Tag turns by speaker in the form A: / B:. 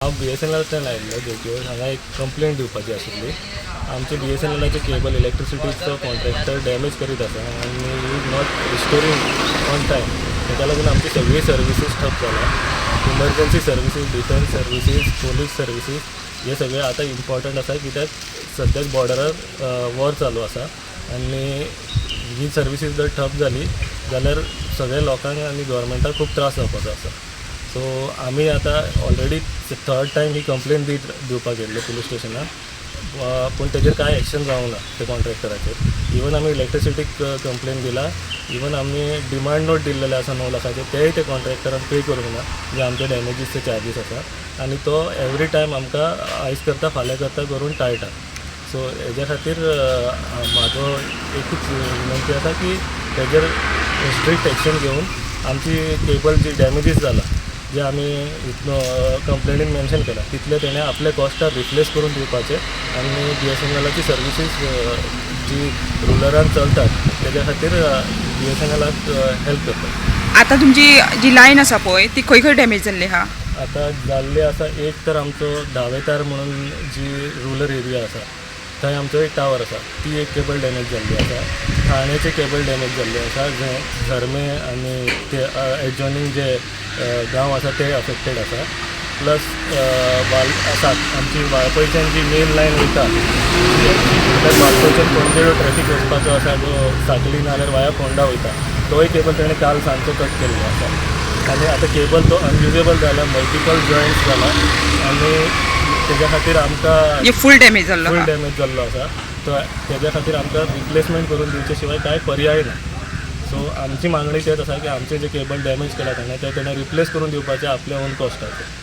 A: हांव बीएसएनएलांतल्यान आयिल्लो जेटीओ. हांगा एक कंप्लेन दिवपाची आशिल्ली. आमचे बीएसएनएलाचे केबल इलेक्ट्रिसिटीचो कॉन्ट्रॅक्टर डॅमेज करीत आसा आनी is not restoring on time. ताका लागून आमची सगळी सर्विसीस ठप जाला. Emergency services, defence services, police services हे सगळे आतां इम्पॉर्टंट आसा, कित्याक सद्याक बॉर्डरार वॉर चालू आसा आनी ही सर्विसीस जर ठप जाली जाल्यार सगळ्या लोकांक आनी गव्हर्मेंटाक खूब त्रास जावपाचो आसा. सो आमी आतां ऑलरेडी थर्ड टायम ही कंप्लेन दिवपाक गेल्ले पुलीस स्टेशनार, पूण तेजेर कांय एक्शन जावंक ना ते कॉन्ट्रॅक्टराचेर. इवन आमी इलेक्ट्रिसिटीक कंप्लेन दिला, इवन आमी डिमांड नोट दिल्लेले आसा 9 लाखाचे, तेय ते कॉन्ट्रॅक्टरान पे करूंक ना, जे आमचे डॅमेजीसचे चार्जीस आसा. आनी तो एवरी टायम आमकां आयज करता, फाल्यां करता करून टाळटा. सो हेज्या खातीर म्हाजो एकूच विनंती आसा की तेजेर स्ट्रिक्ट एक्शन घेवन आमची केबल जी डॅमेजीस जाला, जे आमी कंप्लेनीन मेन्शन केला, तितले तेणें आपल्या कॉस्टार रिप्लेस करून दिवपाचे आनी बीएसएनएलाची सर्विसीस जी रुरलान चलतात तेज्या खातीर बीएसएनएलाक हेल्प करतात.
B: आतां तुमची जी लायन आसा पळय, ती खंय खंय डॅमेज जाल्ली आहा?
A: आतां जाल्ले आसा, एक तर आमचो धावेतार म्हणून जी रुरल एरिया आसा, थंय आमचो एक टावर आसा, ती एक केबल डॅमेज जाल्ली आसा. ठाण्याचे केबल डॅमेज जाल्ले आसा, जंय झर्मे आनी ते एडजॉयनींग जे गांव आसा ते अफेक्टेड आसा. प्लस वाल आसा, आमची वाळपयच्यान जी मेन लायन वयता, म्हणल्यार वाळपयच्यान पणजे जो ट्रॅफीक वचपाचो आसा, जो साकली नाल्यार वाया फोंडा वयता, तोय केबल तेणें काल सांजचो कट केल्लो आसा आनी आतां केबल तो अनयुजेबल जाला, मल्टिपल जॉयंट्स जाला आनी तेज्या खातीर आमकां
B: म्हणजे फूल डॅमेज जाल्लो
A: फूल
B: आहा.
A: डॅमेज जाल्लो आसा. तो तेज्या खातीर आमकां रिप्लेसमेंट करून दिवचे शिवाय कांय पर्याय ना. सो आमची मागणी तेच आसा की आमचे जे केबल डॅमेज केला तेणें, ते तेणें रिप्लेस करून दिवपाचे आपल्या ओन कॉस्टाचेर.